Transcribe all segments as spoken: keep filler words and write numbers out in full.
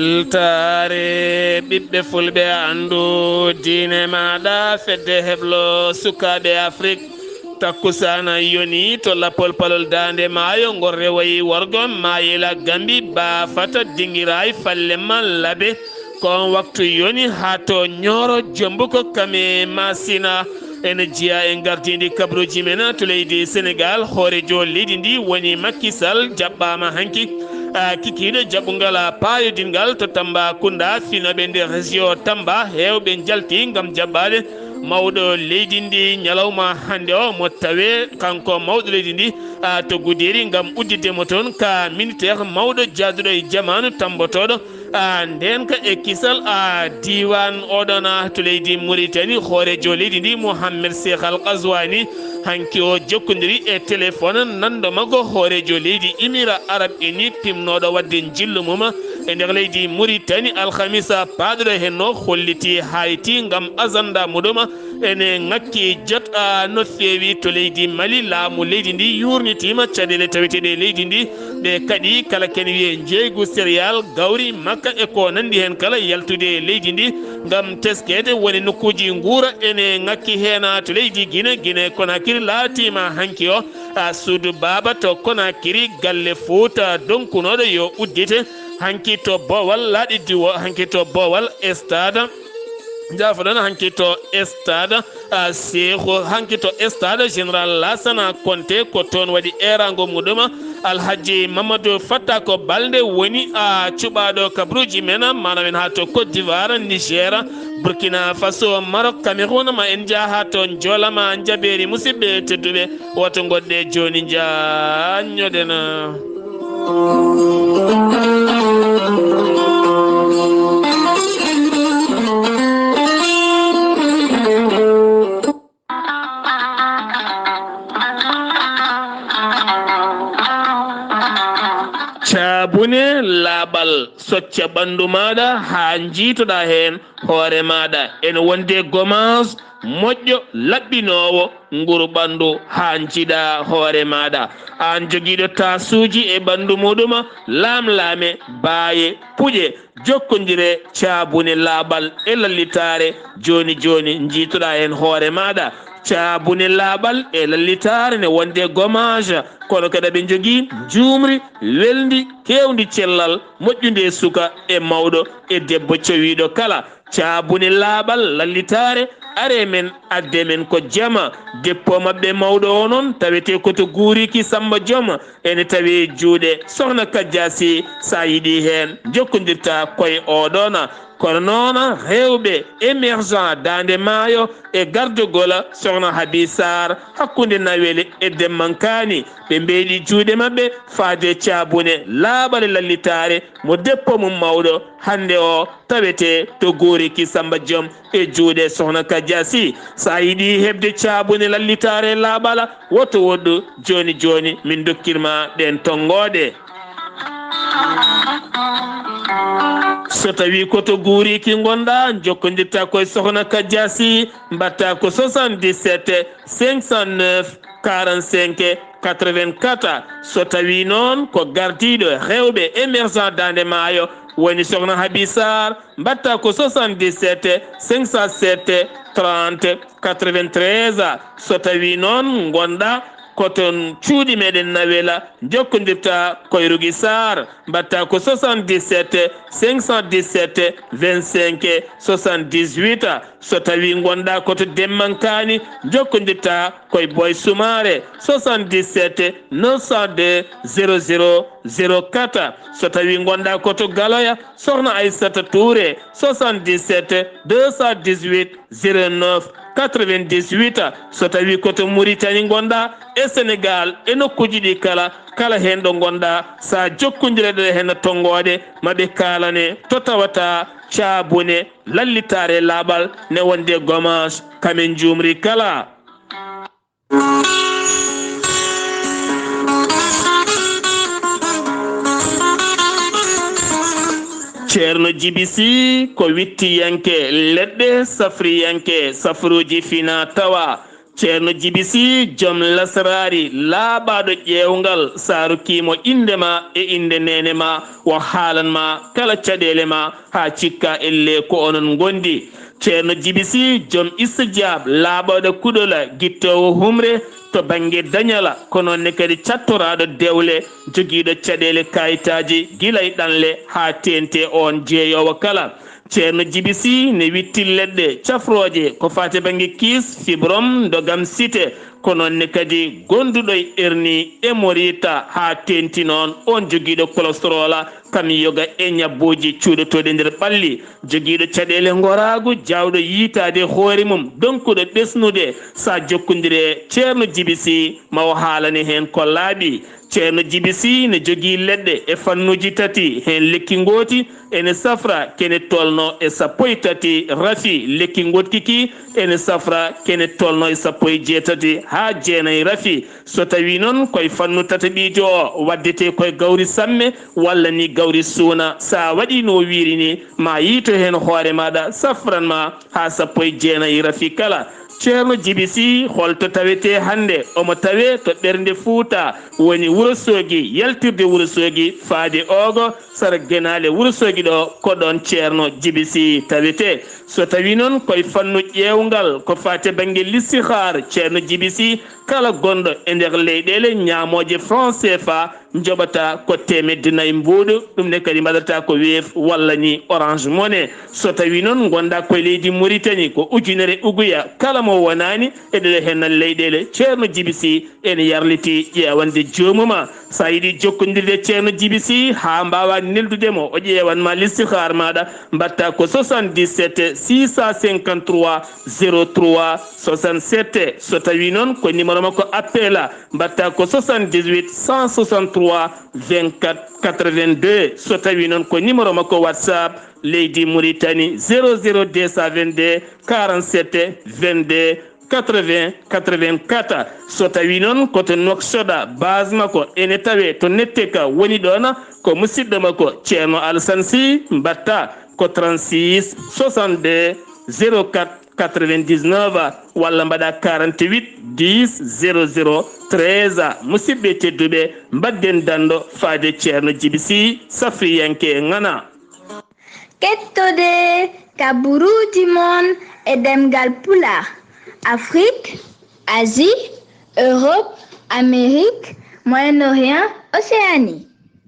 Weltaare ɓiɓɓe fulɓe, anndu diine maaɗa, fedde heblo sukaaɓe Afrik. Takkusaana yoni to Lappol Palol Daande Maayo, ngol rewoyi worgo Maayela Gambi, Baafata, Dingiraay, Fallemma, Labe. Ko on waktu yoni haa to Ñooro Jombuko Kame Masina. Ene jeyaa e gardiiɗi kabaruuji men to leydi Senegaal, hooreejo leydi ndi woni Macky Sall, jaɓɓaama hanki, a, kikiiɗe jaɓɓungal, a, paayodingal to Tambacounda. Finooɓe nder région Tamba heewɓe njalti ngam jaɓɓaade mawɗo leydi ndi ñalawma hannde o, mo tawee kanko mawɗo leydi ndi, a, to Guderi ngam udditde mo toon ka militaire mawɗo jaaduɗo e jamaanu, tammbotooɗo a, ndeenka e kisal, a, diiwaan oɗon, a, to leydi Muritani. Hooreejo leydi ndi, Mohammed Cheikh Al Ghazouani, hanki o jokkondiri e téléphone nanndo makko hooreejo leydi Émirats Arabes Unis, pimnooɗo waɗde njillu mum e nder leydi Muritani. Alhamisa paaɗuɗo heen o, holliti Hayti ngam agenda muɗum ene ŋakki jot, a, no feewi to leydi Mali. Laamu leydi ndi yuurnitiima caɗeele taweteeɗe e leydi ndi, ɗe kaɗi kala ken wiye njeeygu, céréales, gawri, makka e ko nanndi heen kala yaltude e leydi ndi ngam teskeede. Woni nokkuuji nguura ene ŋakki heen, a, to leydi Gine. Gine Konakiri laatiima hanki o, a, suudu baaba to Konakiri, galle Fuuta donkunooɗo yo uddite. Hanki to Bowal laaɗi diwo, hanki to Bowal stade, jaafoɗon, hanki to stade, a, Seexu, hanki to stade Général Lassana Konté, ko toon waɗi eeraango muɗum. Alhaji Mamadou Fatta ko Balde woni, a, cuɓaaɗo kabaruuji men, maanaam en haa to Côte d'Ivoire, Niger, Burkina Faso, Maroc, Cameroun, ma en njaha to Njoolama, Njabeeri. Musidɓe tedduɓe, woto ngoɗɗe jooni njaanñoɗen. Caabune laaɓal, socca ɓanndu maaɗa haa njiitoɗaa heen hoore maaɗa. Ene wonde gomaas moƴƴo, laɓɓinoowo nguru ɓanndu haa njiiɗaa hoore maaɗa. Aan jogiiɗo taasuuji e ɓanndu muɗum, laamlaame, baaye, puƴe, jokkondire caabune laaɓal e lallitaare. Jooni jooni njiitoɗaa heen hoore maaɗa. Caabune laaɓal e lallitaare ne wonde gomaas, kono kadi aɓe njogii njuumri welndi, keewndi cellal, moƴƴundi e suka e mawɗo e debbo cowiiɗo kala. Caabune laaɓal lallitaare, aree men, addee men ko jama. Dépôt maɓɓe mawɗo o noon tawetee ko to Guuriki Samba Joom, ene tawi juuɗe Sohna Kajja Sy. So a yiɗi heen, njokkondirta koye oɗoon. Kono noon, rewɓe émergent Daande Maayo e gardogol Sohna Habi Sarr hakkunde Nawel e Demmankaani, ɓe mbeyɗi juuɗe maɓɓe faade caabune laaɓal e lallitaare mo dépôt mum mawɗo hannde o tawetee to Guuriki Samba Joom e juuɗe Sohna Kajja Sy. So a yiɗi heɓde caabune lallitaare laaɓal, woto woɗɗu, jooni jooni min ndokkir ma ɗeen tonngooɗe. So tawi ko to Guuriki ngonɗa, jokkondirta koye Sohna Kajja Sy, mbaɗta ko soixante-dix-sept cinq cent neuf quarante-cinq quatre-vingt-quatre. So tawi noon ko gardiiɗo rewɓe émergent Daande Maayo woni Sohna Habi Sarr, mbaɗta ko soixante-dix-sept cinq cent sept trente quatre-vingt-treize. So tawi noon ngonɗa ko toon cuuɗi meɗen Nawela, jokkondirta koye Rugi Sarr, mbaɗta ko soixante-dix-sept cinq cent dix-sept vingt-cinq soixante-dix-huit. So tawi ngonɗa ko to Demmankaani, jokkondirta koye Boy Soumaré, soixante-dix-sept neuf cent deux zéro zéro zéro quatre. So tawi ngonɗa ko to Galoya, Sohna Aissata Touré, soixante-dix-sept deux cent dix-huit zéro neuf quatre-vingt-dix-huit. So tawi ko to Mauritanie ngonɗa, e Sénégal, e nokkuuji ɗi kala, kala heen ɗo ngonɗa, so a jokkondirat e heen tonngooɗe, ma ɓe kaalane to tawata caabune lallitaare laaɓal ne wonde gomaas, kamen njuumri kala. Ceerno Jibi Sy ko wittiyanke leɗɗe, safriyanke safruuji fina tawa. Ceerno Jibi Si, joom lasraari, laaɓaaɗo ƴeewngal, saaru kiimo innde ma e innde neene ma, o haalan ma kala caɗeele ma, haa cikka ellee ko onon ngondi. Ceerno Jibi Si, joom istijaab, laaɓaaɗo kuɗola, gittoowo humre to bannge dañala, ko noon ne kadi cattoraaɗo dewle, jogiiɗo caɗeele kaayitaaji, gila e ɗanle haa teeŋti oon jeeyoowo kala. Ceerno Jibi Si ne witti leɗɗe cafrooje ko faati bannge kiis, fibrom, ndogam site, ko noon ne kadi gonduɗo e erni e morita haa teeŋti noon oon jogiiɗo kolostorola, kam yoga e ñabbuuji cuuɗotooɗi nder ɓalli, jogiiɗo caɗeele ngoraagu, jaawɗo yiytaade hoore mum, donkuɗo ɓesnude, so a jokkondire Ceerno Jibi Si ma o haalane heen ko laaɓi. Ceerno Jibi Si ne jogii leɗɗe e fannuuji tati, heen lekki ngooti ene safra kene tolno e sappo e tati rafi, lekki ngootki ki ene safra kene tolno e sappo e jeetati haa jeenayi rafi. So tawii noon koye fannu tataɓiijo o waddetee koye gawri samme walla ni gawri suuna, so a waɗii no o wiiri ni, ma yiyto heen hoore maaɗa safran ma haa sappo e jeenayi rafi kala. Ceerno Jibi Si, holto tawetee hannde? Omo tawee to ɓernde Fuuta, woni Wuro Soogi, yaltirde Wuro Soogi faade Oogo, sara Genaale Wuro Soogi ɗo, ko ɗoon Ceerno Jibi Si tawetee. So tawii noon koye fannu ƴeewngal, ko faati e bannge listihaar, Ceerno Jibi Si, kala gonɗo e nder leyɗeele ñaamooje franc C F A, njoɓata ko teemedde nayi mbuuɗu, ɗum ne kadi mbaɗata ko Wave walla ni Orange Money. So tawii noon ngonɗaa koye leydi Muritani, ko ujunere uguya kala mo wonaani e ɗeɗo heen leyɗeele, Ceerno Jibi Si ene yarliti ƴeewande joomum ma. So a yiɗi jokkondirde Ceerno Jibi Si haa mbaawaa neldude mo, o ƴeewan ma listihaar maaɗa, mbaɗta ko soixante-dix-sept six cent cinquante-trois zéro trois soixante-sept. So tawii noon ko numéro makko appel a, mbaɗta ko soixante-dix-huit cent soixante-trois vingt-quatre quatre-vingt-deux. So tawii noon ko numéro makko WhatsApp, leydi Muritani, zéro zéro deux cent vingt-deux quarante-sept vingt-deux quatre-vingts quatre-vingt-quatre. So tawii noon ko to Nouakchott, base makko ene tawee to Netteka woni ɗoon, ko musidɗo makko Ceerno Alassane Sy, mbaɗta ko trente-six soixante-deux zéro quatre quatre-vingt-dix-neuf, walla mbaɗa quarante-huit dix zéro zéro treize. Musidɓe tedduɓe, mbaɗden danndo faade Ceerno Jibi Si, safriyanke ŋana. Kettode kaburuuji mon e ɗemngal Pulaar, Afrik, Asie, Europe, Amérique, Moyen-Orient, Océanie.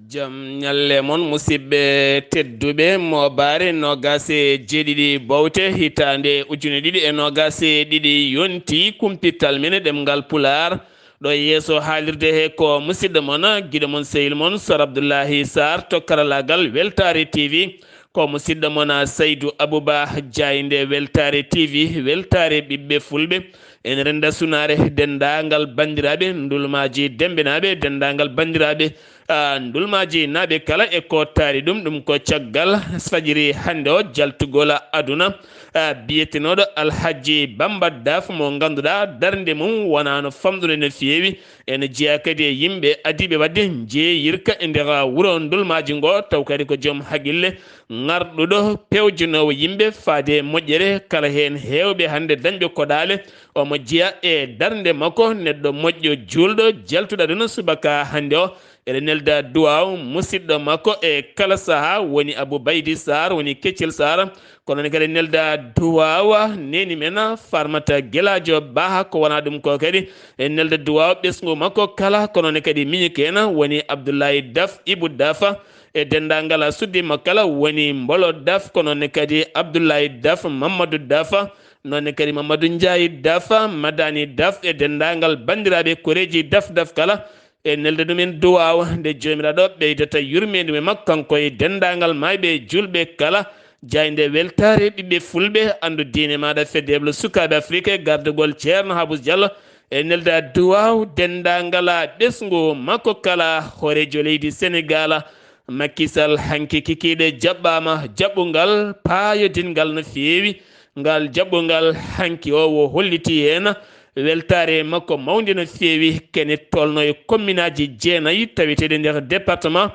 Jam ñalle mon, musidɓe tedduɓe, moobaare noogaas e jeeɗiɗi bowte, hitaande ujune ɗiɗi e noogaas e ɗiɗi yonti, kumpital men e ɗemngal Pulaar. Ɗo yeeso haalirde he ko musidɗo mon, giɗo mon, sehil mon, Sor Abdullahi Sarr to karalaagal Weltaare T V. Ko musidɗo mon, Saydu Abuba, jaaynde Weltaare T V, weltaare ɓiɓɓe fulɓe. Ene rennda sunaare denndaangal banndiraaɓe Ndulmaaji Demmbenaaɓe, denndaangal banndiraaɓe, ah, Ndulmaaji naaɓe kala e ko taari ɗum. Ɗum ko caggal fajiri hannde o jaltugol aduna, ah, biyetenooɗo Alhaji Bamba Daf mo ngannduɗaa darnde mum wonaano famɗude no feewi. Ene jeyaa kadi e yimɓe adiiɓe waɗde njeeyirka e nder wuro Ndulmaaji ngo, taw kadi ko joom haqqille ŋarɗuɗo pewjinoowo yimɓe faade e moƴƴere, kala heen heewɓe hannde dañɓe koɗaale. Omo jeyaa e darnde makko, neɗɗo moƴƴo juulɗo jaltuɗo aduna subaka hannde o. Eɗen nelda duwaaw musidɗo makko e kala sahaa, woni Abou Baydi Sarr, woni Keccel Sarr. Kono ne kadi nelda duwaawa neeni men Farmata Gelaajo Baha, ko wona ɗum ko kadi. En nelda duwaawa ɓesngu makko kala, kono ne kadi miñi keena woni Abdoulaye Daf, Ibou Dafa, e denndaangal a suddi mo kala woni Mbolo Daf, kono ne kadi Abdoulaye Daf, Mamadou Dafa, noon ne kadi Mamadou Ndiaye Dafa, Madani Daf, e denndaangal banndiraaɓe koreeji Daf Daf kala. E nelde ɗumen duwaaw nde Joomiraaɗo ɓeydata yurmeende mum e makko, kanko e denndaangal maayɓe e juulɓe kala. Jaaynde weltaare ɓiɓɓe fulɓe, anndu diine maaɗa, fedde heblo sukaaɓe Afrik, gardagol Ceerno Habus Diallo. E nelda duwaaw denndaangal ɓesngu makko kala, hooreejo leydi Senegaal, Macky Sall, hanki kikiiɗe jaɓɓaama jaɓɓungal paayodingal no feewi. Ngal jaɓɓungal hanki o, o holliti heen weltaare makko mawnde no feewi, kene tolno e komminaaji jeenayi taweteeɗe nder département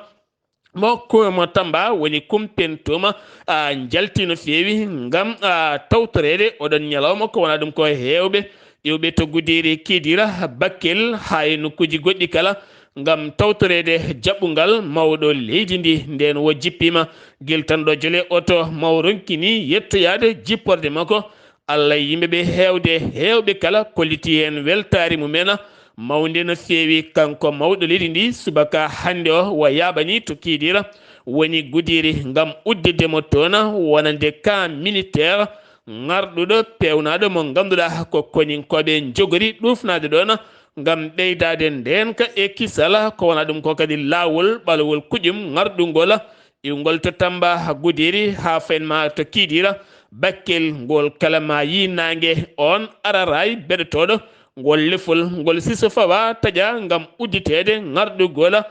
mo ko mo Tamba woni Kumpentum, a, njalti no feewi ngam, a, tawtoreede oɗon ñalawma, ko wona ɗum ko heewɓe iwɓe to Guderi, Kidira, Bakkel, haa e nokkuuji goɗɗi kala, ngam tawtoreede jaɓɓungal mawɗo leydi ndi. Ndeen o jippiima giltanɗo jole oto, maw ronkini yettoyaade jipporde makko. Allah, yimɓe ɓe heewde, heewɓe kala kolliti heen weltaare mum en mawnde no feewi. Kanko mawɗo leydi ndi, subaka hannde o, o yaaɓani to Kidira, woni Guderi, ngam udditde mo toon wonande camp militaire ŋarɗuɗo, peewnaaɗo, mo ngannduɗaa ko koninkooɓe njogori ɗuufnaade ɗoon, ngam ɓeydaade ndeenka e kisal. Ko wonaa ɗum ko kadi laawol ɓalawol kuƴum ŋarɗungol iwgol to Tamba, Guderi, haa fayin ma to Kidira, Bakkel, ngol kala ma yii naange, oon araraay beɗotooɗo, ngol lefol, ngol siso fawa taƴa ngam udditeede ŋarɗugol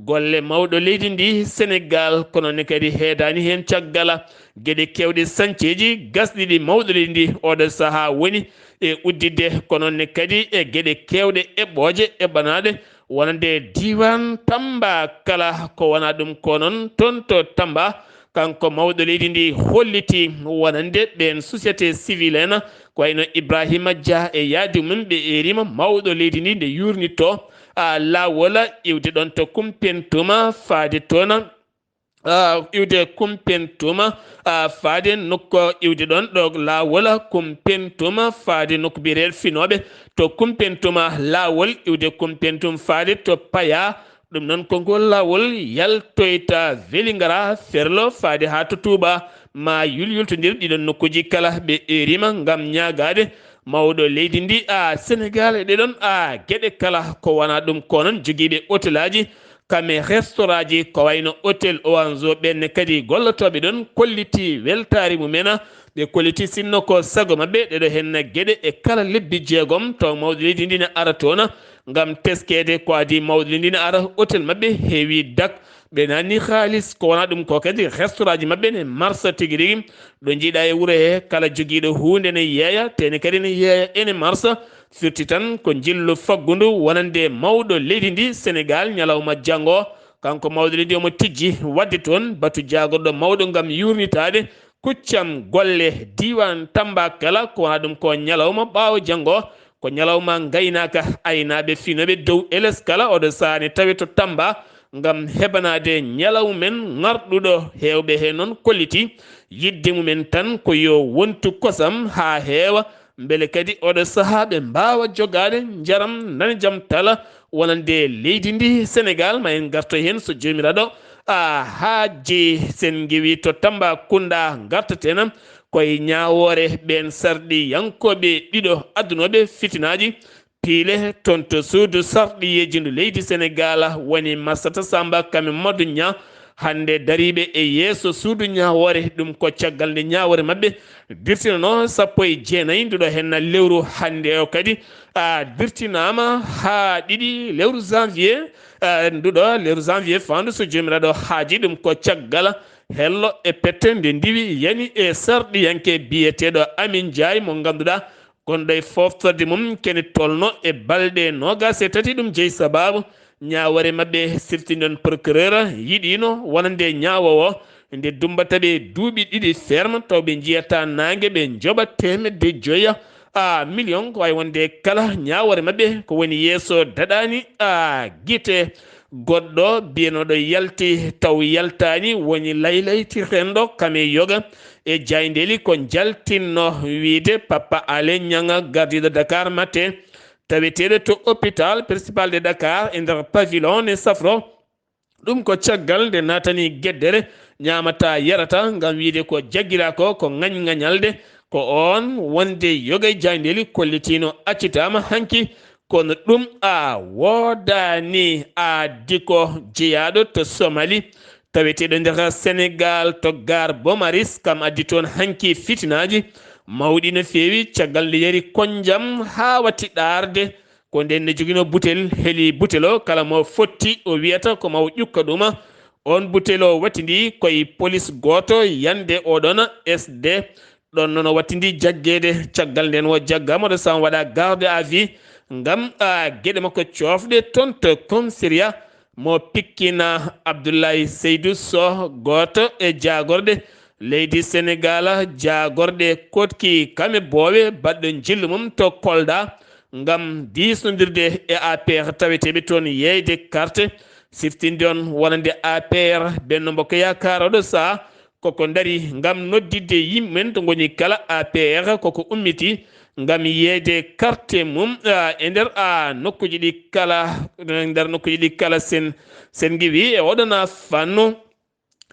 golle mawɗo leydi ndi, Senegaal. Kono ne kadi heedaani heen caggal geɗe keewɗe, sañceeji gasɗi ɗi mawɗo leydi ndi oɗo sahaa woni e udditde, kono ne kadi e geɗe keewɗe eɓɓooje eɓɓanaaɗe wonande diiwaan Tamba kala. Ko wonaa ɗum ko noon toon to Tamba, kanko mawɗo leydi ndi holliti wonande ɓeen société civile en, ko wayno Ibrahima Dia e yaadi mum, ɓe eeriima mawɗo leydi ndi nde yuurnitoo, a, laawol iwde ɗoon to Kumpentum faade toon, a, iwde Kumpentum, a, faade nokku iwde ɗoon ɗo laawol Kumpentum faade nokku biyeteeɗo Finooɓe to Kumpentum, laawol iwde Kumpentum faade to Paya. Ɗum noon ko ngol laawol yaltoyta Welingara, Ferlo, faade haa to Touba, ma yulyultondir ɗiɗon nokkuuji kala. Ɓe eeriima ngam ñaagaade mawɗo leydi ndi, a, Senegaal, e ɗeɗon, a, geɗe kala. Ko wonaa ɗum ko noon, jogiiɓe otelaaji kam e restoraaji, ko wayno Hôtel Oanzo, ɓeen ne kadi gollotooɓe ɗoon kolliti weltaare mum en. Ɓe kolliti sinno ko sago maɓɓe ɗeɗo heen geɗe e kala lebbi jeegom, taw mawɗo leydi ndi ne ara toon ngam teskeede ko adii mawɗo leydi ndi ne ara. Hôtel maɓɓe heewi dak, ɓe naatni haalis. Ko wonaa ɗum ko kadi, restoraaji maɓɓe ne marsa tigi rigi. Ɗo njiiɗa e wuro he, kala jogiiɗo huunde ne yeeya, te ne kadi ne yeeya ene marsa. Firti tan ko njillu faggundu wonande mawɗo leydi ndi, Senegaal, ñalawma janngo. Kanko mawɗo leydi omo tijji waɗde toon batu jaagorɗo mawɗo ngam yuurnitaade kuccam golle diiwaan Tamba kala. Ko wonaa ɗum ko ñalawma ɓaawo janngo, ko ñalawma ngaynaaka, aynaaɓe, finooɓe dow eleskala oɗo sahaa ne tawi to Tamba ngam heɓanaade ñalawma men ŋarɗuɗo. Heewɓe heen noon kolliti yiɗde mum en tan ko yo wontu kosam haa heewa, mbele kadi oɗo sahaa ɓe mbaawa jogaade njaram nane jam tala wonande leydi ndi Senegaal. Ma en ngarto heen so Joomiraaɗo, a, haajii. Sen ngewi to Tambacounda, ngartaten koye ñaawoore ɓeen sarɗiyankooɓe ɗiɗo addunooɓe fitinaaji piile toon to suudu sarɗiyeeji ndu leydi Senegaal, woni Massata Samba Kame Madu Ña. Hannde dariiɓe e yeeso suudu ñaawoore, ɗum ko caggal nde ñaawoore maɓɓe dirtinanoo sappo e jeenayi nduɗo heen lewru. Hannde o kadi, a, dirtinaama haa ɗiɗi lewru janvier, a, nduɗo lewru janvier faandu, so Joomiraaɗo haajii. Ɗum ko caggal hello e pette nde ndiwi yani e sarɗiyanke biyeteeɗo Amin Njaay, mo ngannduɗaa gonɗo e foftorde mum kene tolno e balɗe noogas e tati. Ɗum jeyi sabaabu ñaawoore maɓɓe sirtinɗon procureur yiɗiino wonande ñaawoowo nde dummbata ɓe duuɓi ɗiɗi ferme taw ɓe njiyata naange, ɓe njoɓa teemedde joya, a, million. Ko waawi wonde kala ñaawoore maɓɓe ko woni yeeso daɗaani, a, gite. Goɗɗo biyanooɗo yalti taw yaltaani, woni laylayti renndo Kame Yoga e Jaayndeeli, ko njaltinno wiyde Papa Aly Niang, gardiiɗo Dakar Matin, taweteeɗo to hôpital principal de Dakar e nder pavillon ne safro. Ɗum ko caggal nde naatani geddere ñaamata yarata ngam wiyde ko jaggiraa ko, ko ŋañŋañalde. Ko oon wonde Yoga e Jaayndeeli kollitiino accitaama hanki. Kono ɗum a woodaani, a diko jeyaaɗo to Somali, taweteeɗo nder Senegaal to Gare Beaumaris, kam addi toon hanki fitinaaji mawɗi no feewi, caggal nde yari konnjam haa watti ɗaarde. Ko ndeen ne joginoo butel, heli butel o, kala mo fotti o wiyata ko maw ƴukka ɗuma. Oon butel o wattindi koye polis gooto yande oɗon S D. Ɗon noon o wattindi jaggeede. Caggal ndeen o jaggaama, oɗo sahaa waɗa garde à vue ngam, a, geɗe makko coofɗe toon to commissariat. Mo pikkina Abdoulaye Seydou Soh, gooto e jaagorɗe leydi Senegal, jaagorɗe koɗki kame boowe baɗɗo njillu mum to Kolda ngam diisnondirde e A P R taweteeɓe toon yeeyde carte. Siftinde on wonande A P R, Benno Bokk Yaakaar, oɗo sahaa koko ndarii ngam nodditde yimɓe men to ngoni kala. A P R koko ummitii ngam yeeyde carte mum, ah, e nder, ah, nokkuuji ɗi kala, e nder nokkuuji ɗi kala. Sen, sen ngiwii e oɗona fannu.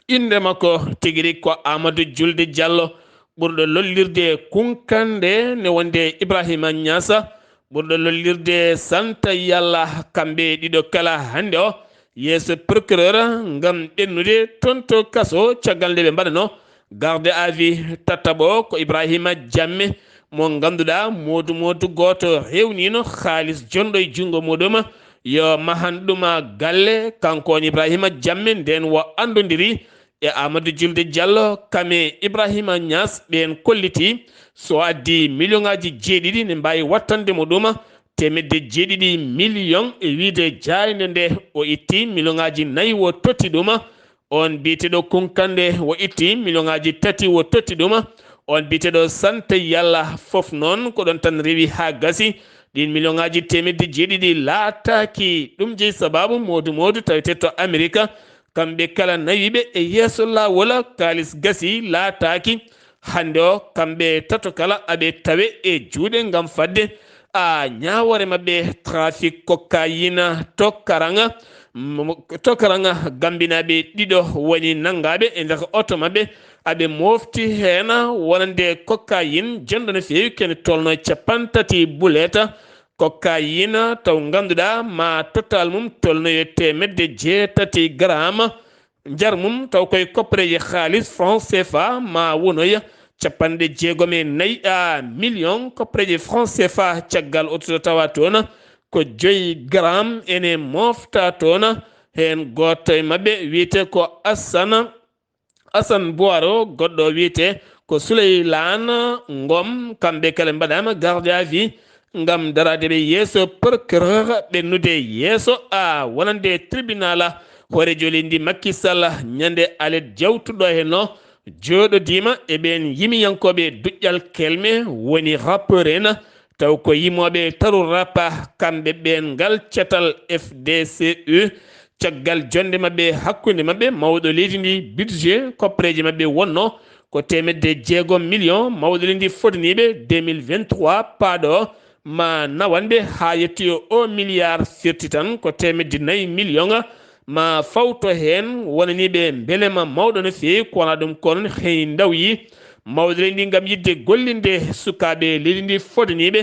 Innde makko tigi rigi ko Amadou Julde Diallo, ɓurɗo lollirde kunkande ne wonde Ibrahima Niassa, ɓurɗo lollirde Santa Yalla. Kamɓe ɗiɗo kala hannde o yeeso procureur ngam ɓennude toon to kaso, caggal nde ɓe mbaɗanoo garde à vue tataɓo. Ko Ibrahima Jammeh mo ngannduɗaa moodu moodu gooto rewniino haalis jonɗo e junngo muɗum, yo mahan ɗuma galle. Kanko on Ibrahima Jammeh, ndeen o anndondiri e Amadou Julde Diallo, kame Ibrahima Niass, ɓeen kolliti so addi million ŋaaji jeeɗiɗi ne mbaawi wattande mo ɗuma teemedde jeeɗiɗi million, e wiyde jaaynde nde o itti million ŋaaji nayi o totti ɗuma. On biyeteeɗo Kunkande o itti million ŋaaji tati o totti ɗuma. On biyeteeɗo Santa Yalla fof noon ko ɗon tan rewi haa gasi. Ɗiin million ŋaaji teemedde jeeɗiɗi laataaki. Ɗum jeyi sabaabu moodu moodu tawetee to Amerika. Kamɓe kala nawiiɓe e yeeso laawol, kaalis gasi laataaki. Hannde o, kamɓe tato kala aɓe tawe e juuɗe ngam fadde a ñaawoore maɓɓe trafic cocaïne to Karanga, m-, to Karanga. Gambinaaɓe ɗiɗo woni nanngaaɓe e nder oto maɓɓe, aɓe moofti heen wonande cocaïne jonɗo no feewi, kene tolno capanɗe tati buleta cocaïne, taw ngannduɗaa ma total mum tolnoyo teemedde jeetati gramme. Njar mum taw koye koppareeje haalis franc C F A ma wonoya capanɗe jeegom e nayi a million koppareeje franc C F A. Caggal oto to tawa toon ko joyi gramme ene mofta toon. Heen gooto e maɓɓe wiyetee ko Assane, Assane Boiro, goɗɗo wiyetee ko Souleylane Ngom. Kamɓe kala mbaɗaama garde à vue ngam daraade ɓe yeeso procureur, ɓennude yeeso a wonande tribunal. Hooreejo leydi Macky Sall ñande alet jawtuɗo heen o jooɗodiima e ɓeen yimiyankooɓe duƴƴal kelme, woni rappeur en, taw ko yimooɓe taru rap. Kamɓe ɓeen ngal catal F D C U, caggal jonnde maɓɓe hakkunde maɓɓe, mawɗo leydi ndi budget koppareeje maɓɓe wonno ko teemedde jeegom million, mawɗo leydi ndi fodaniiɓe deux mille vingt-trois paaɗo ma nawanɓe haa yetti o, o milliard firti tan ko teemedde nayi million. Ma fawto heen wonaniiɓe mbelema mawɗo no feewi, ko wonaa ɗum ko noon heyi ndawyi mawɗo leydi ndi ngam yiɗde gollinde sukaaɓe leydi ndi fodaniiɓe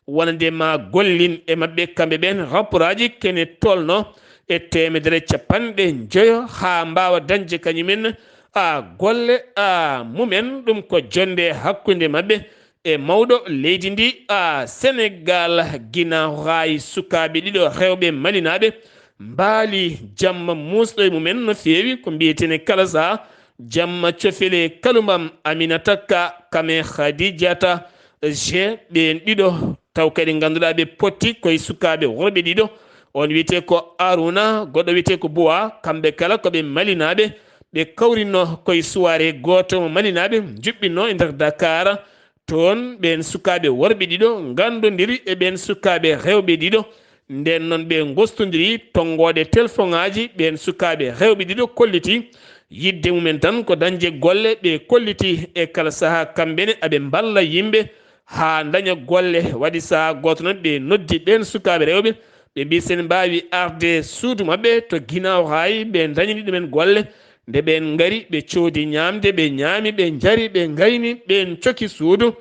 wonande ma gollin e maɓɓe kamɓe ɓeen rapporaaji kene tolno e teemedere capanɗe njoyo haa mbaawa dañde kañumen a golle a mumen. Ɗum ko jonnde hakkunde maɓɓe e mawɗo leydi ndi a Senegal. Ginnaaw raay sukaaɓe ɗiɗo rewɓe malinaaɓe mbaali jamma muusɗo e mumen no feewi, ko mbiyetene kala sahaa jamma cofele kalumbam Aminata Ka kame Khadijata G. Ɓeen ɗiɗo taw kadi ngannduɗaa ɓe potti koye sukaaɓe worɓe ɗiɗo. On wiyetee ko Aruna, goɗɗo wiyetee ko Buwa. Kamɓe kala ko ɓe malinaaɓe. Ɓe kawrinno koye suwaare gooto mo malinaaɓe njuɓɓinno e nder Dakar. Toon ɓeen sukaaɓe worɓe ɗiɗo nganndondiri e ɓeen sukaaɓe rewɓe ɗiɗo. Ndeen noon ɓe ngostondiri tonngooɗe telefoŋaaji. Ɓeen sukaaɓe rewɓe ɗiɗo kolliti yiɗde mumen tan ko dañde golle. Ɓe kolliti e kala sahaa kamɓe ne aɓe mballa yimɓe haa ndaña golle. Waɗi sahaa gooto noon ɓe noddi ɓeen sukaaɓe rewɓe, ɓe mbii sen mbaawi arde suudu maɓɓe to Ginnaaw Raay, ɓe ndañani ɗumen golle. Nde ɓeen ngari, ɓe coodi ñaamde, ɓe ñaami, ɓe njari, ɓe ngayni, ɓeen coki suudu,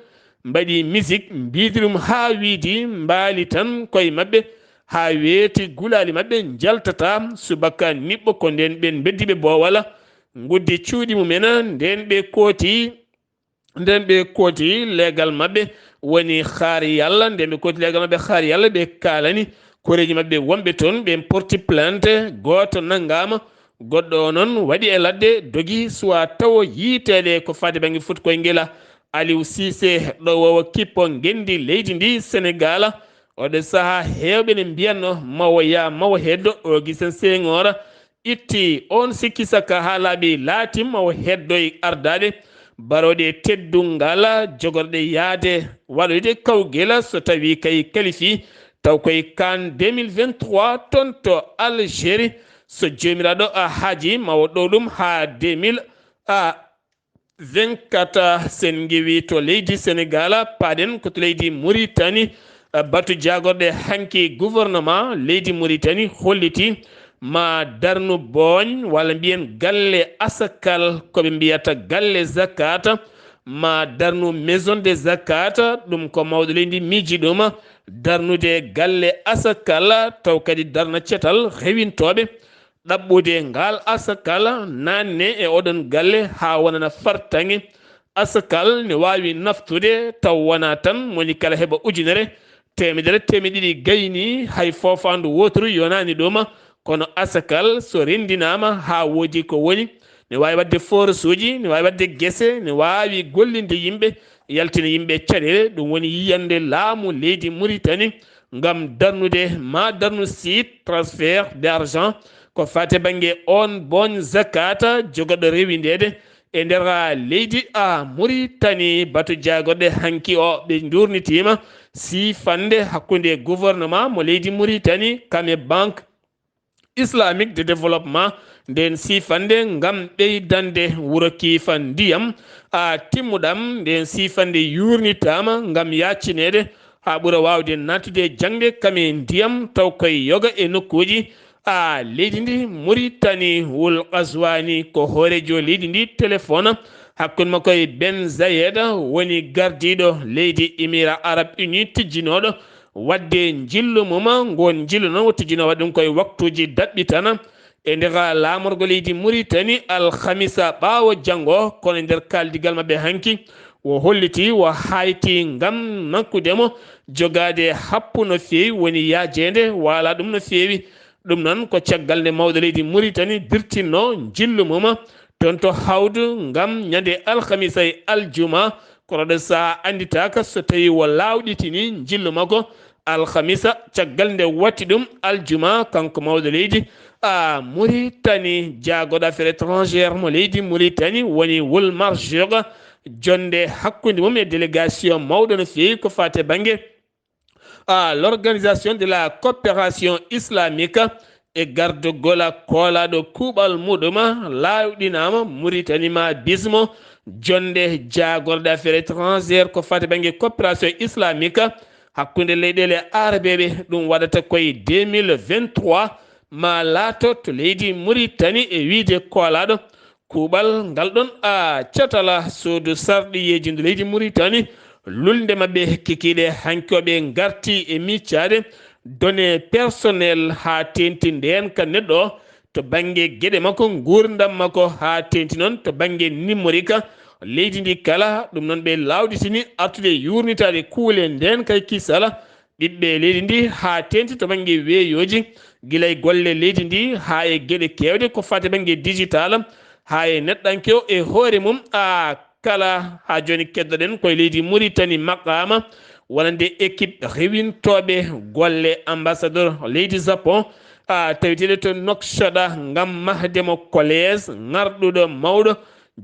mbaɗi misik, mbiidi ɗum haa wiidi, mbaali tan koye maɓɓe, haa weeti gulaali maɓɓe njaltata. Subaka niɓɓo ko ndeen ɓeen mbeddi ɓe boowal, nguddi cuuɗi mumen, ndeen ɓe kooti, ndeen ɓe kooti leegal maɓɓe woni Xaar Yalla, ndeen ɓe kooti leegal maɓɓe Xaar Yalla, ɓe kaalani koreeji maɓɓe wonɓe toon, ɓe porti plainte, gooto nanngaama, goɗɗo o noon waɗi e ladde, dogi, suwaa tawo yiiteede ko faati bannge Fuuta Koyngel. Aliou Cissé, ɗowoowo kippo ngenndi leydi ndi Senegal, oɗo sahaa heewɓe ne mbiyatno mawo yaa mawo heddo, Augustin Senghor itti oon sikki saka haa laaɓi, laatii mawo heddoy ardaade Barooɗe teddungal jogorɗe yahde waɗoyde kawgel so tawii kay kalifii, taw koye CAN deux mille vingt-trois toon to Algérie. So Joomiraaɗo a haajii, ma o ɗow ɗum haa deux mille vingt-quatre. Sen ngiwii to leydi Senegaal, paaɗen ko to leydi Muritani. Batu jaagorɗe hanki, gouvernement leydi Muritani hollitii ma darnu booñ, walla mbiyen galle asakal, ko ɓe mbiyata galle zakata, ma darnu maison de zakata. Ɗum ko mawɗo leydi miiji ɗum, darnude galle asakal, taw kadi darna cetal rewintooɓe ɗaɓɓude ngaal asakal, naanne e oɗon galle haa wonana fartaŋŋe. Asakal ne waawi naftude taw wonaa tan moni kala heɓa ujunere, teemedere, teemeɗe ɗiɗi gayni, hay foofaandu wooturu yonaani ɗum. Kono asakal so renndinaama haa woodi ko woni, ne waawi waɗde forasuuji, ne waawi waɗde gese, ne waawi gollinde yimɓe, yaltina yimɓe caɗeele. Ɗum woni yiyannde laamu leydi Muritani ngam darnude, ma darnu site transfert d'argent, ko faati bannge oon booñ zakata jogorɗo rewindeede e nder leydi a Muritani. Batu jaagorɗe hanki o, ɓe nduurnitiima siifannde hakkunde gouvernement mo leydi Muritani kam e Banque Islamique de Développement, ndeen siifannde ngam ɓeydande wuro Kiifa ndiyam a timmuɗam. Ndeen siifannde yuurnitaama ngam yaacineede haa ɓura waawde nattude e jaŋde kam e ndiyam, taw koye yoga e nokkuuji a leydi ndi Muritani. Wul Qazwani ko hooreejo leydi ndi téléphone hakkunde makko e Ben Zayed, woni gardiiɗo leydi Émirats Arabes Unis tijjinooɗo waɗde njillu mum. Ngoon njillu noon o tijjinoo waɗde ɗum koye waktuuji daɓɓitana e nder laamorgo leydi Muritani alhamisa ɓaawo janngo, kono e nder kaaldigal maɓɓe hanki, o hollitii o haayti ngam nakkude mo jogaade happu no feewi, woni yaajeende waala ɗum no feewi. Ɗum noon ko caggal nde mawɗo leydi Muritani dirtinno njillu mum toon to Hawdu ngam ñande alhamisa e aljuma. Kono ɗo sahaa annditaaka so tawii o laawɗitini njillu makko alhamisa, caggal nde watti ɗum aljuma, kanko mawɗo leydi a Muritani. Jaagorɗo affaire étrangère mo leydi Muritani woni Wul Marjouga, jonnde hakkunde mum e délégation mawɗo no feewi ko faati e bannge a l'Organisation de la Coopération Islamique e gardugol koolaaɗo kuuɓal muɗum, laawɗinaama Muritani ma bismo, jonnde jaagorɗe affaire étrangère ko faati bannge coopération islamique hakkunde leyɗeele aarabeeɓe. Ɗum waɗata koye deux mille vingt-trois, ma laato to leydi Muritani, e wiyde koolaaɗo kuuɓal ngal ɗon a catala suudu sarɗiyeeji ndu leydi Muritani. Lulnde maɓɓe kikiiɗe hanki o, ɓe ngarti e miccaade données personnelles haa teeŋti ndeenka neɗɗo o to bannge geɗe makko, nguurndam makko, haa teeŋti noon to bannge numérique leydi ndi kala. Ɗum noon ɓe laawɗitini artude yuurnitaade kuule ndeenka e kisal ɓiɓɓe leydi ndi, haa teeŋti to bannge weeyooji, gila e golle leydi ndi haa e geɗe keewɗe ko faati bannge digital, haa e neɗɗanke o e hoore mum. A kala haa jooni keddoɗen koye leydi Muritani maqaama wonande équipe rewintooɓe golle ambassadeur leydi Japon, a tawiteeɗo to Nouakchott ngam mahde mo collège ŋarɗuɗo mawɗo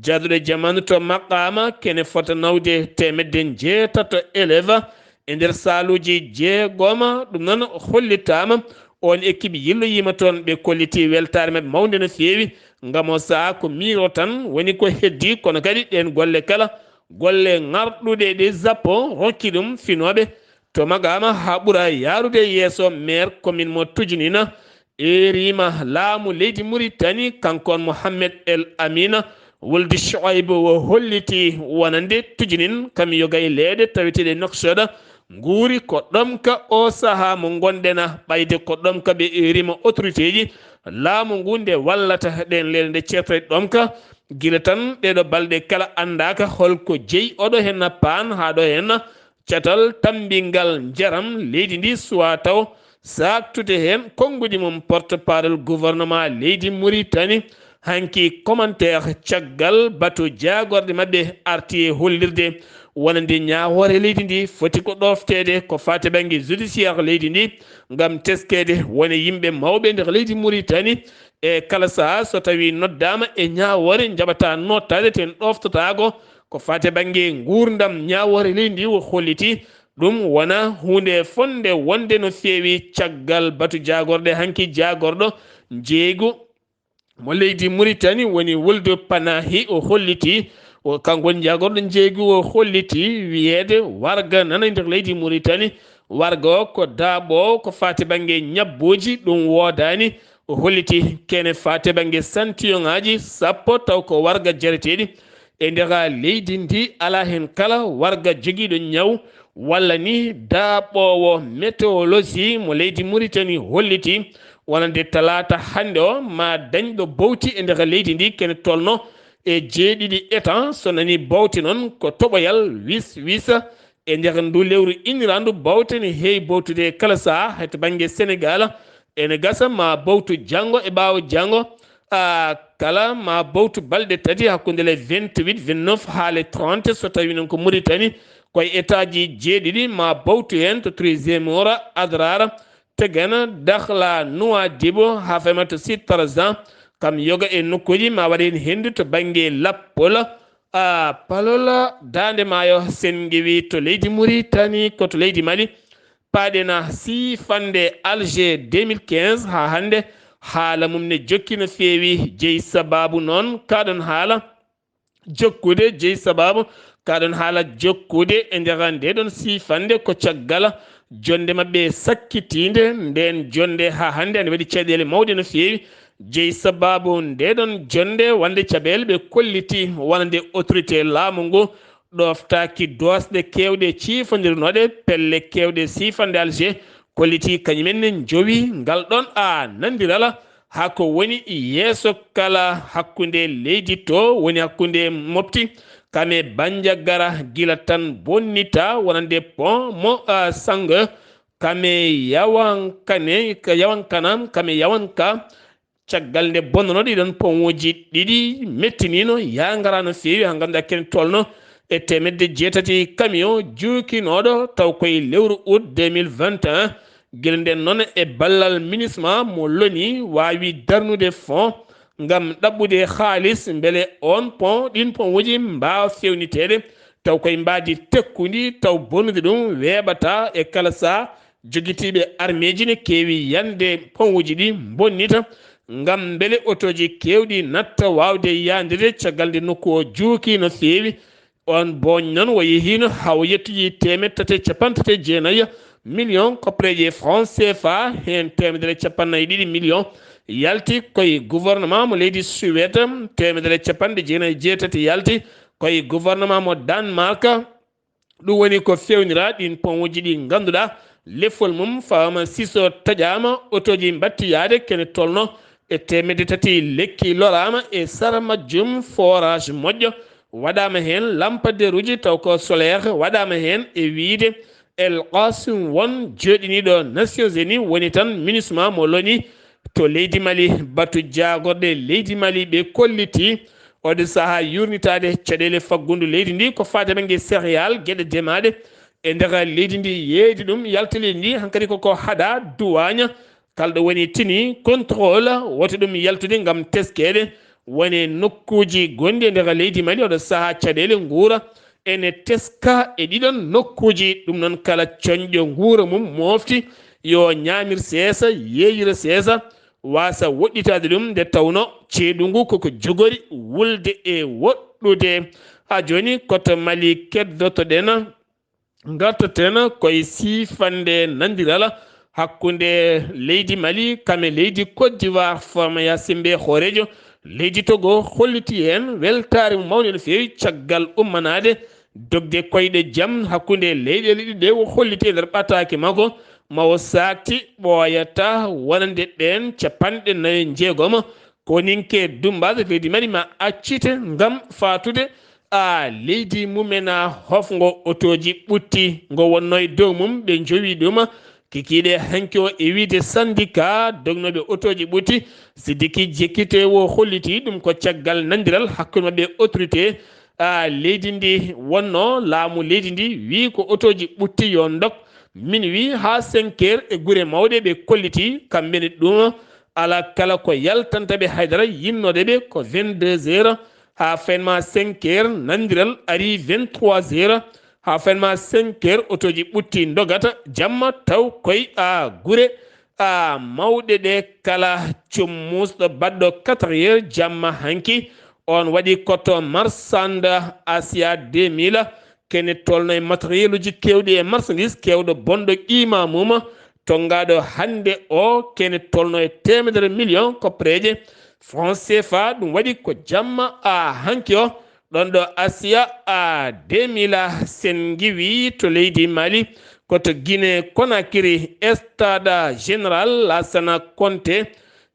jaaduɗo jamaanu to maqaama, kene fota nawde teemedde njeetato élève. E nder saaluuji jeegoma, ɗum noon hollitaama. Oon équipe yilloyiima toon, ɓe kolliti weltaare maɓɓe mawnde no feewi, ngam o sahaa ko miiro tan woni ko heddii, kono kadi ɗeen golle kala, golle ŋarɗuɗe ɗe Japon rokki ɗum finooɓe to maqaama haa ɓura yaarude yeeso. Maire commune mo Tujinina, eeriima laamu leydi Muritani, kanko on Mohammed El Amina Wuldi Shoaib, o holliti wonande Tujinin kam yoga e leyɗe taweteeɗe Nouakchott nguuri ko ɗomka o sahaa mo ngonɗen, ɓayde ko ɗomka ɓe eeriima autoritéji laamu ngu nde wallata ɗeen leyɗe nde ceertay ɗomka. Gila tan ɗeeɗo balɗe kala anndaaka holko jeyi oɗo henna paan haa ɗo henna catal tammbingal njaram leydi ndi, suwaa taw saaktude heen konnguɗi mum. Porte-parole gouvernement leydi Muritani hanki commentaire caggal batu jaagorɗe maɓɓe arti e hollirde wonande ñaawoore leydi ndi foti ko ɗoofteede ko faati bannge judiciaire leydi ndi, ngam teskeede wone yimɓe mawɓe nder leydi Muritani. E kala sahaa so tawii noddaama e ñaawoore, njaɓataa noottaade, ten ɗooftotaako Ko faati bannge nguurndam ñaawoore leydi ndi, o holliti ɗum wona huunde fotnde wonde no feewi caggal batu jaagorɗe hanki jaagorɗo njeeygu mo leydi Muritani woni Wuldu Panahi. O holliti, o kanko woni jaagorɗo njeeygu, o holliti wiyeede warga nana e nder leydi Muritani. Warga o ko daaɓoowo ko faati bannge ñabbuuji, ɗum woodaani. O holliti kene faati bannge santiyoŋaaji sappo taw ko warga jareteeɗi e nder leydi ndi, alaa heen kala warga jogiiɗo ñaw walla ni daaɓoowo météorologie mo leydi Muritani holliti wonande talaata hannde o ma dañɗo bowti e nder leydi ndi kene tolno e jeeɗiɗi étan. So nani bowti noon ko toɓoyal wis wisa e nder ndu lewru inniraandu bowte ne heewi bowtude kala sahaa. Hay to bannge Senegaal ene gasa ma bowtu janngo e ɓaawo janngo, a, kala ma bowtu balɗe tati hakkunde le vingt-huit, vingt-neuf haa le trente. So tawi noon ko Muritani, koye état ji jeeɗiɗi ma bowtu heen, to Treizième Ora, Adrara, Tegana, Dakhla, Nouadhibou, haa fema to Site Tarzan, kam yoga e nokkuuji ma waɗa heen henndu to bannge lappol, a, palola daande maayo Senngewi to leydi Muritani, ko to leydi Mali. Paaɗena siifande Alger deux mille quinze haa hannde, haala mum ne jokki no feewi. Jeyi sabaabu noon kaɗon haala jokkude, jeyi sabaabu kaɗon haala jokkude e nder nde ɗon siifande ko caggal jonnde maɓɓe sakkitiinde. Nden jonnde haa hannde ene waɗi caɗeele mawɗe no feewi. Jeyi sabaabu nde ɗon jonnde wonde caɗeele ɓe kolliti wonande autorité laamu ngu ɗoftaaki doosɗe keewɗe ciifondirnooɗe pelle keewɗe siifande Alger, kolliti kañumen ne njowi ngal ɗon a nandiral haa ko woni yeeso kala hakkunde leydi to woni hakkunde Mopti kame Bandiagara gila tan bonnita wonande pont mo, a, Sango kame Yawankane, ka Yawankana, kame Yawanka. Caggal nde bonnooɗo ɗiɗon ponwuuji ɗiɗi mettinino yaa ngara no feewi haa ngannduɗaa kene tolno e teemedde jeetati camion juukinooɗo taw koye lewru août deux mille vingt et un. Gila nden noon e ballal MINUSMA mo loni waawi darnude fonds ngam ɗaɓɓude haalis mbele on pont, ɗin ponwuuji mbaawa fewniteede taw koye mbaadi tekkundi taw bonnude ɗum weeɓata e kala sahaa. Jogitiiɓe armeeji ne keewi yande ponwuuji ɗi bonnita ngam mbele otooji keewɗi natta waawde yaandude caggal nde nokku o juuki no feewi. On booñ noon o yehiino haa o yettoyi teemeɗɗe tati e capanɗe tati e jeenayi million koppareeje franc C F A, heen teemedere e capanɗe nayi e ɗiɗi million yalti koye gouvernement mo leydi Suède, teemedere e capanɗe jeenayi e jeetati yalti koye gouvernement mo Danemark. Ɗum woni ko fewnira ɗin ponwuuji ɗi ngannduɗaa lefol mum fawama siso taƴama, otooji mbatti yaade kene tolno e teemedde tati lekki lorama e sara majjum forage moƴƴo waɗama heen, lampaderuji taw ko solaire waɗama heen e wiide El Qasim won jooɗiniiɗo Nations Unies woni tan MINUSMA mo loni to leydi Mali. Batu jaagorɗe leydi Mali ɓe kolliti oɗo sahaa yurnitaade caɗeele faggundu leydi ndi ko faade bannge céréales, geɗe demaaɗe e nder leydi ndi, yeeyde ɗum yalta leydi ndi. Hankadi koko haɗa duwaaña kala ɗo woni tini contrôle, woto ɗum yaltude ngam teskeede woni nokkuuji gonɗi e nder leydi Mali. Oɗo sahaa caɗeele nguura ene teska e ɗiɗon nokkuuji. Ɗum noon kala coñɗo nguura mum moofti yo ñaamir seesa, yeeyira seesa, waasa woɗɗitaade ɗum nde tawno ceeɗu ngu koko jogori wulde e woɗɗude. Haa jooni koto Mali keddotoɗen, ngartaten koye siifande nandiral hakkunde leydi Mali kame leydi Côte d'Ivoire. Formaya Simbe hooreejo leydi Togo holliti heen weltaare mum mawnde no feewi caggal ummanaade dogde koyɗe jam hakkunde leyɗeele ɗiɗi ɗe. O holliti e nder ɓataake makko ma o saakti ɓooyata wonande ɓeen capanɗe nayo njeegom koninke dummbaaɗo leydi Mali ma accite ngam faatude. A leydi mumen a hofngo otooji ɓutti ngo wonnoo e dow mum ɓe njowi ɗum. Kikiiɗe hanki o e wiide syndicat dognooɓe otooji ɓutti Sidiki Jekite o holliti ɗum ko caggal nandiral hakkunde maɓɓe autorité a leydi ndi wonno laamu leydi ndi wi ko otooji ɓutti yo ndok minuit haa cinq heures e gure mawɗe ɓe kolliti kamɓe ne ɗum ala kala ko yaltanta ɓe haydara yinnode ɓe ko vingt-deux heures Haa fenma cinq heures, nanndiral ari vingt-trois heures. Haa fenma cinq heures, otooji ɓutti ndogata jamma taw koy a gure a mawɗe ɗe kala. Cummusɗo baɗɗo quatre heures jamma hanki, on waɗi koto marchand Asia deux mille, kene tolno e matériel uji kewɗi e marchandise kewɗo bonɗo qima mum, tongaaɗo hannde o kene tolno e teemedere million koppereeje franc C F A. Ɗum waɗi ko jamma a hanki o, ɗon ɗo Asia a deux mille. Sen ngiwi to leydi Mali, ko to Guinée Conakry, stade général Lassana Conté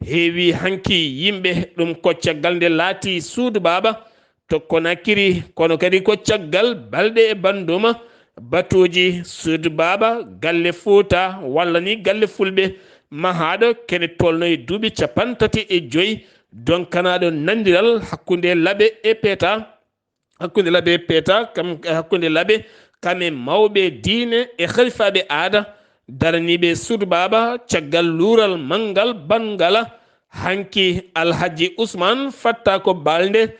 heewi hanki yimɓe. Ɗum ko caggal nde laati suudu baaba to Conakry, kono kadi ko caggal balɗe e bannduma batuuji suudu baaba galle Fuuta walla ni galle Fulɓe mahaaɗo kene tolno e duuɓi capanɗe tati e joyi, donkanaaɗo nanndiral hakkunde Labe e Peeta, hakkunde Labe e Peeta, kam, hakkunde Labe kam e mawɓe diine e halifaaɓe aada daraniiɓe suudu baaba caggal luural manngal banngal. Hanki Alhaji Usman Fatta ko Balde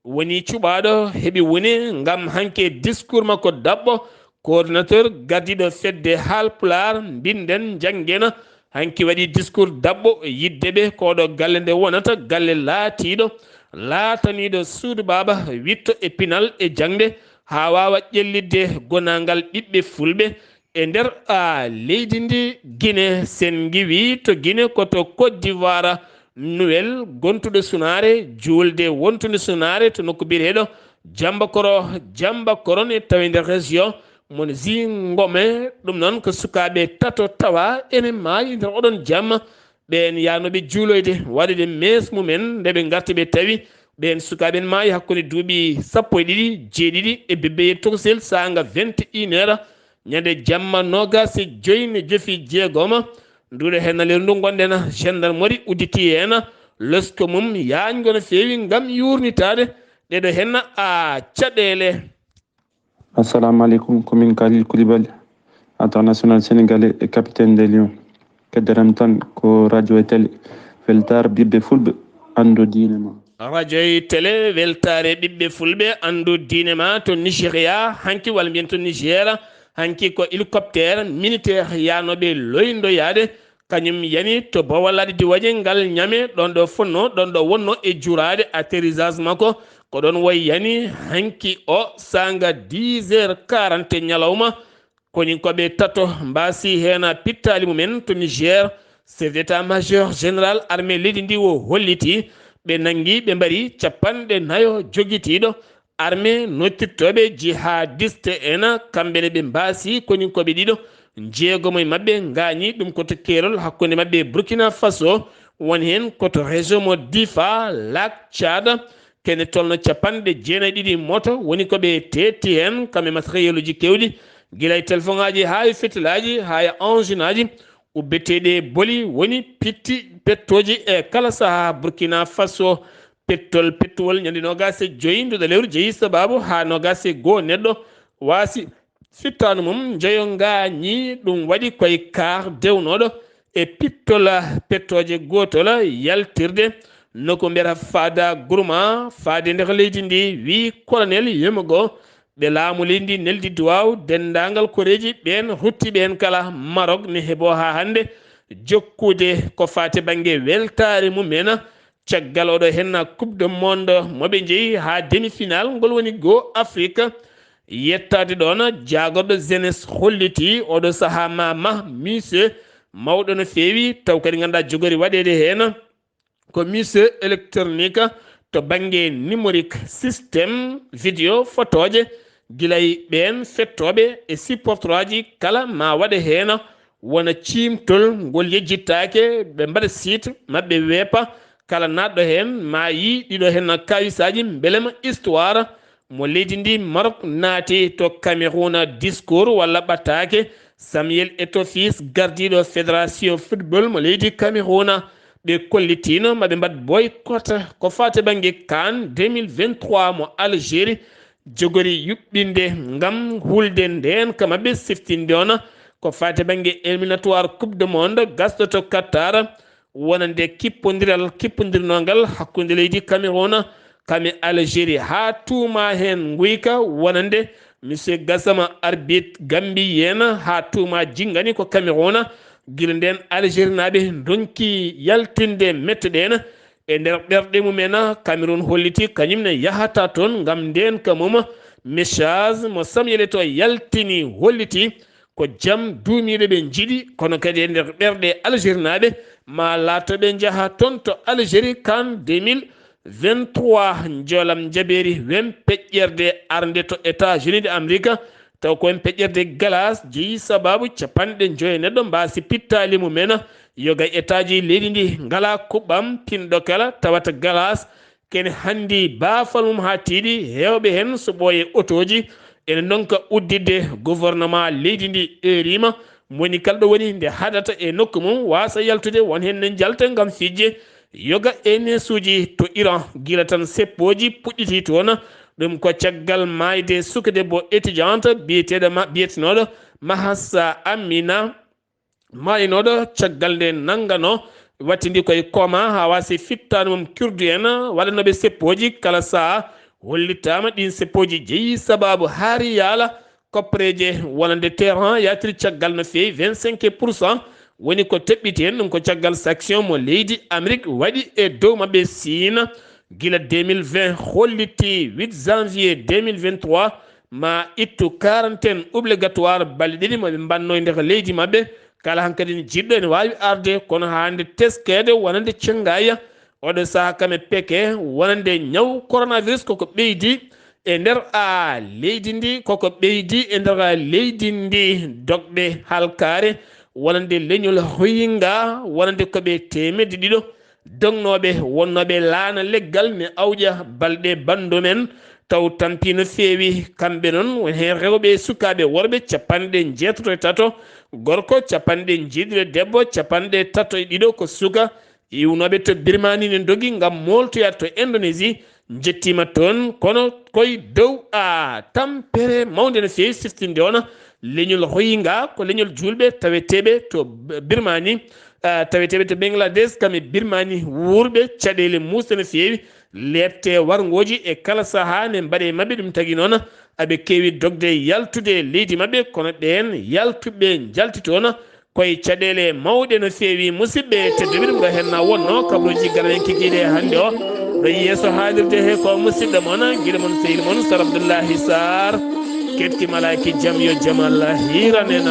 woni cuɓaaɗo heɓi woni ngam hanki e discours makko daɓɓo, coordinateur gardiiɗo fedde Haalpulaar Mbinden Njanngena, hanki waɗi discours daɓɓo yidde ɓe koɗo galle nde wonata galle laatiiɗo, laataniiɗo suudu baaba witto e pinal e jaŋde haa waawa ƴellitde gonaangal ɓiɓɓe fulɓe e nder, a, leydi ndi Guinée. Sen ngiwi to Guinée ko to Côte d'Ivoire, Noël gontuɗo sunaare, juulde wontunde sunaare to nokku biyeteeɗo Jambakoro, Jambakoro ne tawi nder région mon Zingome. Ɗum noon ko sukaaɓe tato tawa ene maayi nder oɗon jamma. Ɓeen yaanooɓe juuloyde waɗude mees mumen nde ɓe ngarti ɓe tawi ɓeen sukaaɓe en maayi hakkunde duuɓi sappo e ɗiɗi, jeeɗiɗi e bebbeyi tokosel saanga vingt et une heures. Ñande jamma noogaas e joyi ne jofi jeegoma. Nduɗo heen na leru ndu ngonɗen, gendarmerie udditi heen losko mum yaañgo no feewi ngam yuurnitaade ɗeɗo heen a caɗeele. Assalamu aleykum, ko min Khalil Koulibaly, international sénégalais et capitaine des Lions. Keddaram tan ko radio e télé, weltaare ɓiɓɓe fulɓe, anndu diine ma. Radio e télé, weltaare ɓiɓɓe fulɓe, anndu diine ma. To Nigeria hanki, walla mbiyen to Niger hanki, ko hélicoptère militaire yaanooɓe loyndoyaade, kañum yani to Bawal Ladi Diwaje ngal ñame, ɗon ɗo fonno, ɗon ɗo wonno e juraade atterrissage makko. Ko ɗon wayi yani hanki o saanga dix heures quarante ñalawma. Koñinkooɓe tato mbaasi heen pittaali mumen to Niger. Chef d'état-major général armée leydi ndi o holliti ɓe nanngi, ɓe mbari capanɗe nayo jogitiiɗo armée nottirtooɓe jihadiste en, kamɓe ne ɓe mbaasi koñinkooɓe ɗiɗo, jeegomo e maɓɓe ngaañi. Ɗum ko to keerol hakkunde maɓɓe Burkina Faso, won heen ko to région mo Difa, Lac Tchad. Kene tolno capanɗe jeenayi ɗiɗi moto woni ko ɓe teetti heen, kamɓe matériel uji keewɗi, gila e téléphone aji haa e fetilaaji haa e engine aji ubbeteeɗi e boli woni pitti pettooji e kala sahaa. Burkina Faso, pettol pettuwol ñande noogaas e joyi nduɗo lewru jeyi sabaabu haa noogaas e goo neɗɗo waasi fittaandu mum njoyo ngaañi. Ɗum waɗi koye kaar dewnooɗo e pittol pettooje gootol yaltirde nokku mbiyata Fada Gourma faade nder leydi ndi, wii Colonel Yemo Go. Ɓe laamu leydi ndi neldi duwaaw denndaangal koreeji ɓeen ruttiiɓe heen kala Maroc ne heɓoo haa hannde jokkude ko faati bannge weltaare mum en. Caggal oɗo henna Coupe du Monde mo ɓe njeyi haa demi-finale ngol woni goo Afrique, yettaade ɗoon jaagorɗo jeunesse holliti oɗo sahaa ma mah mise mawɗo no feewi, taw kadi ngannduɗaa jogori waɗeede heen ko mise électronique to bannge numérique, système vidéo, fotooje, gila e ɓeen fettooɓe e supporteraaji kala ma waɗe heen wona ciimtol ngol yejjittaake, ɓe mbaɗa site maɓɓe weepa, kala naatɗo heen ma yii ɗiɗo heen kaawisaaji mbelema histoire mo leydi ndi Maroc naati to Cameroun. Discours walla ɓattaake Samuel Eto'o Fils, gardiiɗo fédération football mo leydi Cameroun, ɓe kollitiino maɓe mbaɗ boycott ko faati bannge CAN deux mille vingt-trois mo Algérie jogori yuɓɓinde ngam hulde ndeenka maɓɓe siftinde ona ko faati bannge éliminatoire Coupe du Monde gasɗo to Qatar, wonande kippondiral kippondirnongal hakkunde leydi Cameroun kame Algérie, haa tuuma heen nguyka wonande Monsieur Gassama, arbitre Gambie, haa tuuma jinngani ko Cameroun. Gila ndeen, Algérie naaɓe ndonki yaltinde mette ɗeen. E nder ɓerɗe mumen, Cameroun holliti kañum ne yahata toon ngam ndeenka mum. Message mo Samuel Eto'o yaltini holliti ko jam duumiiɗo ɓe njiɗi, kono kadi e nder ɓerɗe Algérie naaɓe, maa laato ɓe njaha toon to Algérie, CAN deux mille vingt-trois. Njoolam njabeeri, wen peƴƴerde arnde to États-Unis de Amérique, taw ko wen peƴƴerde galas jeyi sabaabu capanɗe njoyo neɗɗo mbaasi pittaali mumen. Yoga etaaji leydi ndi ngalaa kuɓɓam, pinɗo kala tawata galas kene hanndi baafal mum haa tiiɗi, heewɓe heen so ɓooye otooji ene ndonka udditde. Gouvernement leydi ndi eeriima, moni kala ɗo woni nde haɗata e nokku mum waasa yaltude, won heen ne njalta ngam fijje. Yoga E N S uji to Iran, gila tan seppooji puɗɗiti toon. Ɗum ko caggal maayde suka debbo étudiante biyeteeɗo ma, biyetenooɗo Mahsa Amina, maaynooɗo caggal nde nanngano, wattindi koye coma haa waasi fittaandu mum. Kurdu en waɗanooɓe seppooji kala saha hollittaama. Ɗiin seppooji jeyi sabaabu haari yaala koppereeje wonande Téhéran yaatiri caggal no feewi, vingt-cinq pour cent woni ko toɓɓiti heen. Ɗum ko caggal sanction mo leydi Amérique waɗi e dow maɓɓe. Siina, gila deux mille vingt hollitii huit janvier deux mille vingt-trois, ma ittu quarantaine obligatoire balɗe ɗiɗi mo ɓe mbanno e nder leydi maɓɓe. Kala hankadi ne jiɗɗo ene waawi arde, kono haa hannde teskeede wonande cengaya. Oɗo saha kame peke wonande ñaw coronavirus koko ɓeydi e nder, a, leydi ndi, koko ɓeydi e nder, a, leydi ndi. Dogɓe halkaare wonande leñol Rohingya wonande ko ɓe teemedde ɗiɗo. Dognooɓe wonnooɓe laana leggal ne awƴa balɗe banndo men, taw tampi no feewi. Kamɓe noon, won heen rewɓe e sukaaɓe worɓe capanɗe njeetato e tato, gorko capanɗe njeeɗiɗo, debbo capanɗe tato e ɗiɗo ko suka. Iwnooɓe to Birmanie ne ndogi ngam mooltoyaade to Indonésie, njettiima toon, kono koye dow, a, tampere mawnde no feewi siftinde on. Leñol Rohingya ko leñol juulɓe taweteeɓe to B-, Birmanie, a, taweteeɓe to Bangladesh, kam e Birmanie wuurɓe caɗeele muusɗe no feewi. Leepte warngooji e kala sahaa ne mbaɗe maɓɓe, ɗum tagi noon aɓe keewi dogde yaltude leydi maɓɓe, kono ɓeen yaltuɓe njalti toon koye caɗeele mawɗe no feewi. Musidɓe tedduɓe, ɗum ɗo henna wonno kabaruuji gananen kikiiɗe hannde o. Ɗo yeeso haalirde he ko musidɗo mon, giɗo mon, sehil mon, Sar Abdoullahi Sarr. Keɗki malaaki jam yo jam Allah hiiran en.